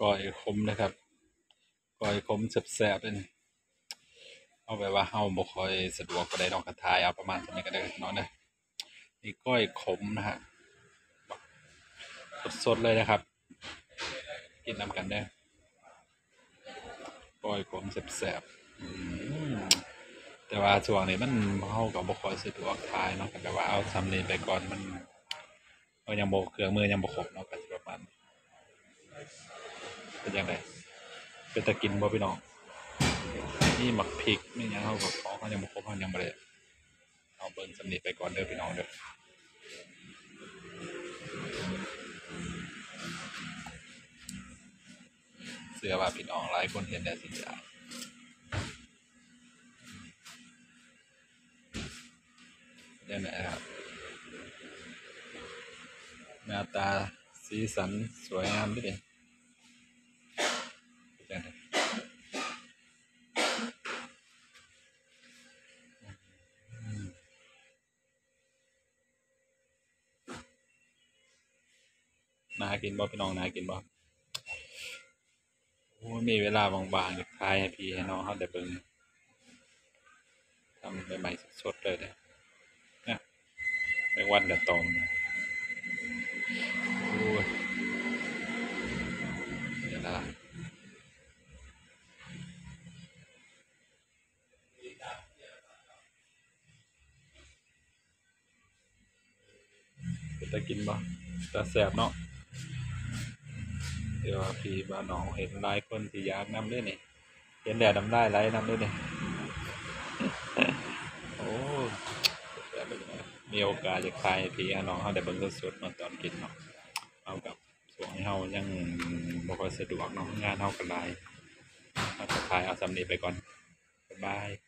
ກ້ອຍຂົມເດີຄັບ ກ້ອຍຂົມແຊບໆເດ້ນີ້. ເອົາແບບວ່າເຮົາບໍ່ຄ່ອຍສະດວກປານໃດເນາະ ກະຖ່າຍເອົາປະມານສ່ຳນີ້ກະໄດ້ເນາະເດີ. ນີ້ກ້ອຍຂົມນະຮະ ສົດໆເລີຍນະຄັບ ກິນນຳກັນເດີ ກ້ອຍຂົມແຊບໆ. ອືມ ແຕ່ວ່າຊ່ວງນີ້ມັນ ເຮົາກະບໍ່ຄ່ອຍສະດວກຖ່າຍເນາະ ກະແບບວ່າເອົາສ່ຳນີ້ໄປກ່ອນ ມັນ ເຮົາຍັງບໍ່ ເຄື່ອງມືຍັງບໍ່ຄົບເນາະ ກະຊິປະມານ ເປັນຈັ່ງໃດ ເປັນຕາກິນບໍ່ພີ່ນ້ອງ? ມີໝາກພິກ ມີຫຍັງ ເຮົາກະ ຂອງເຮົາຍັງບໍ່ຄົບ ເຮົາຍັງບໍ່ໄດ້ ເອົາເບິ່ງສ່ຳນີ້ໄປກ່ອນເດີພີ່ນ້ອງເດີ. ເຊື່ອວ່າພີ່ນ້ອງຫຼາຍຄົນເຫັນແລ້ວຊິຢາກ ຈັ່ງໃດຄັບ ໜ້າຕາສີສັນສວຍງາມເດ້ນີ້. ໜ້າກິນບໍ່ພີ່ນ້ອງ ໜ້າກິນບໍ່? ໂອ້ຍ ມີເວລາວ່າງໆ ຢາກຖ່າຍໃຫ້ພີ່ໃຫ້ນ້ອງເຮົາໄດ້ເບິ່ງ ທຳໃໝ່ໆ ສົດໆເລີຍເດ້ ນະ ແມງວັນກະຕອມ. ໂອ້ຍ ເວລາ ເປັນຕາກິນບໍ່? ຕາແຊບເນາະ. ແຕ່ວ່າພີ່ວ່ານ້ອງເຫັນຫຼາຍຄົນຊິຢາກນຳເດ້ນີ້ ເຫັນແລ້ວນ້ຳລາຍໄຫຼນຳເດ້ນີ້. ໂອ້ ມີໂອກາດຢາກຖ່າຍໃຫ້ພີ່ໃຫ້ນ້ອງເຮົາໄດ້ເບິ່ງສົດໆເນາະ ຕອນກິນເນາະ. ເຮົາກະ ຊ່ວງນີ້ເຮົາຍັງບໍ່ຄ່ອຍສະດວກເນາະ ງານເຮົາກະຫຼາຍ ເຮົາກະຖ່າຍເອົາສ່ຳນີ້ໄປກ່ອນ ບາຍບາຍ.